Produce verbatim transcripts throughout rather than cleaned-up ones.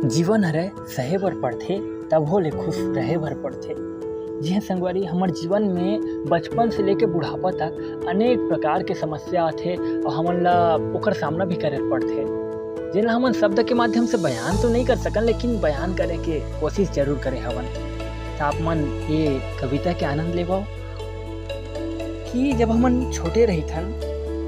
जीवन हरय सहे बर पड़थे, तभो ले खुश रहे बर पड़थे। जी हाँ संगवारी, हमर जीवन में बचपन से लेके बुढ़ापा तक अनेक प्रकार के समस्या आथे अउ हमन ला ओकर सामना भी करे पड़थे, जेन ला हमन शब्द के माध्यम से बयान तो नहीं कर सकन, लेकिन बयान करे के कोशिश जरूर करे हवन। त आप मन ये कविता के आनंद लेवव कि जब हमन छोटे रहिथन,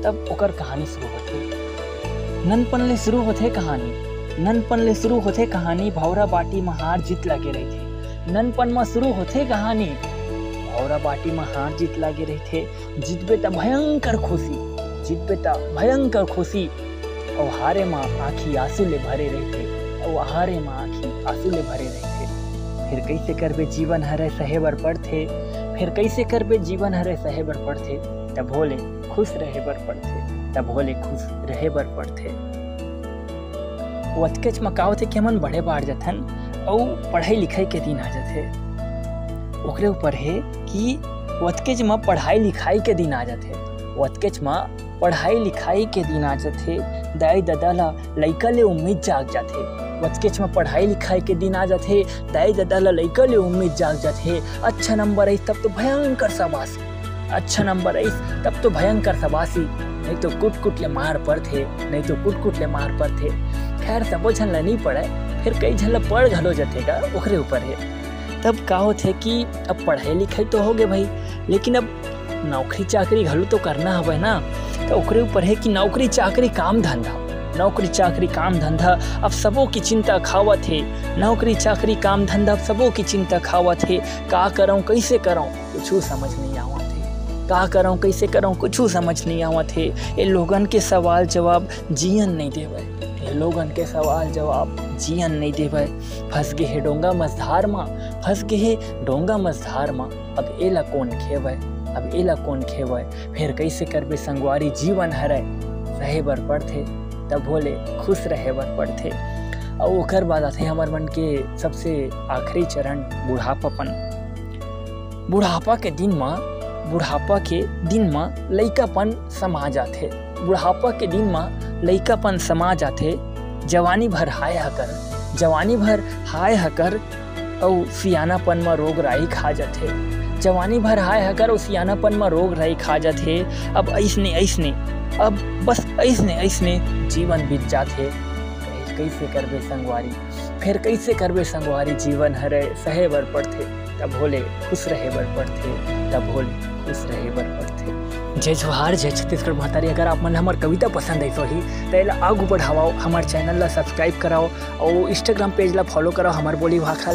तब ओकर कहानी शुरू होथे। ननपन ले शुरू होथे कहानी, ननपन ले शुरू होथे कहानी, भौरा बाटी म हार जीत लागे रहिथे। ननपन म शुरू होथे कहानी, भौरा बाटी म हार जीत लागे रहिथे। जीतबे त भयंकर खुशी, जीतबे त भयंकर खुशी, अउ हारे म आँखी आंसू ले भरे रहिथे, अउ हारे म आँखी आंसू ले भरे रहिथे। फिर कइसे करबे, जीवन हरय सहे बर पड़थे। फिर कइसे करबे, जीवन हरय सहे बर पड़थे, तभो ले खुश रहे बर पड़थे, तभो ले खुश रहे बर पड़थे। ओतकेच म का होथे कि हमन बड़े बाढ़ जथन अउ पढ़ाई लिखाई के दिन आ जाथे। ओकरे ऊपर हे कि ओतकेच म पढ़ाई लिखाई के दिन आ जाथे, ओतकेच म पढ़ाई लिखाई के दिन आ जाथे। दाई ददा ला लइका ले उम्मीद जाग जाथे, ओतकेच म पढ़ाई लिखाई के दिन आ जाथे। दाई ददा ला लइका ले उम्मीद जाग जाथे। अच्छा नंबर आइस तब तो भयंकर शाबाशी, अच्छा नंबर आइस तब तो भयंकर शाबाशी, नहीं तो कुट कुट ले मार पड़थे, नहीं तो कुट कुट ले मार पड़थे। खैर, सबो झन ला नहीं पड़े, फिर कई झन ला पड़ घलो जथे गा, ओकरे ऊपर हे। तब का होथे कि अब पढ़ाई लिखाई तो हो गे भाई, लेकिन अब नौकरी चाकरी घलो तो करना हवय ना। तो ओकरे ऊपर हे कि नौकरी चाकरी काम धंधा, नौकरी चाकरी काम धंधा अब सबो की चिंता खावत हे। नौकरी चाकरी काम धंधा अब सबो की चिंता खावत हे। का करंव, कइसे करंव, कुछू समझ नहीं आवत हे। का करंव, कइसे करंव, कुछू समझ नहीं आवत हे। ए लोगन के सवाल जवाब जीवन नहीं देवय, ए लोगन के सवाल जवाब जीवन नहीं देवय। फंस गे हे डोंगा मझधार म, फंस गे हे डोंगा मझधार म। अब एला कोन खेवय, अब एला कोन खेवय। फेर कइसे करबे संगवारी, जीवन हरय, सहे बर पड़थे, तभो ले खुश रहे बर पड़थे। अउ ओकर बाद आथे हमर मन के सबसे आखिरी चरण, बुढ़ापापन। बुढ़ापा के दिन म, बुढ़ापा के दिन म लइकापन समा जाथे। बुढ़ापा के दिन म लइकापन समा जाथे। जवानी भर हाय हकर, जवानी भर हाय हकर, अउ सियानापन म रोग राई खा जाथे। जवानी भर हाय हकर अउ सियानापन म रोग राई खा जाथे। अब अइसने, अइसने, अब बस अइसने, अइसने जीवन बीत जाथे। कइसे करबे संगवारी, फेर कइसे करबे संगवारी, जीवन हरय सहे बर पड़थे, तभो ले खुश रहे बर पड़थे, तभो ले खुश रहे बर पड़थे। जय जोहार, जय छत्तीसगढ़ महतारी। अगर आप मन हमर कविता पसंद आइस होही, त एला आगू बढ़ावव, हमर चैनल ला सब्सक्राइब कराओ अउ Instagram पेज ला फॉलो कराओ, हमर बोली भाखा ला।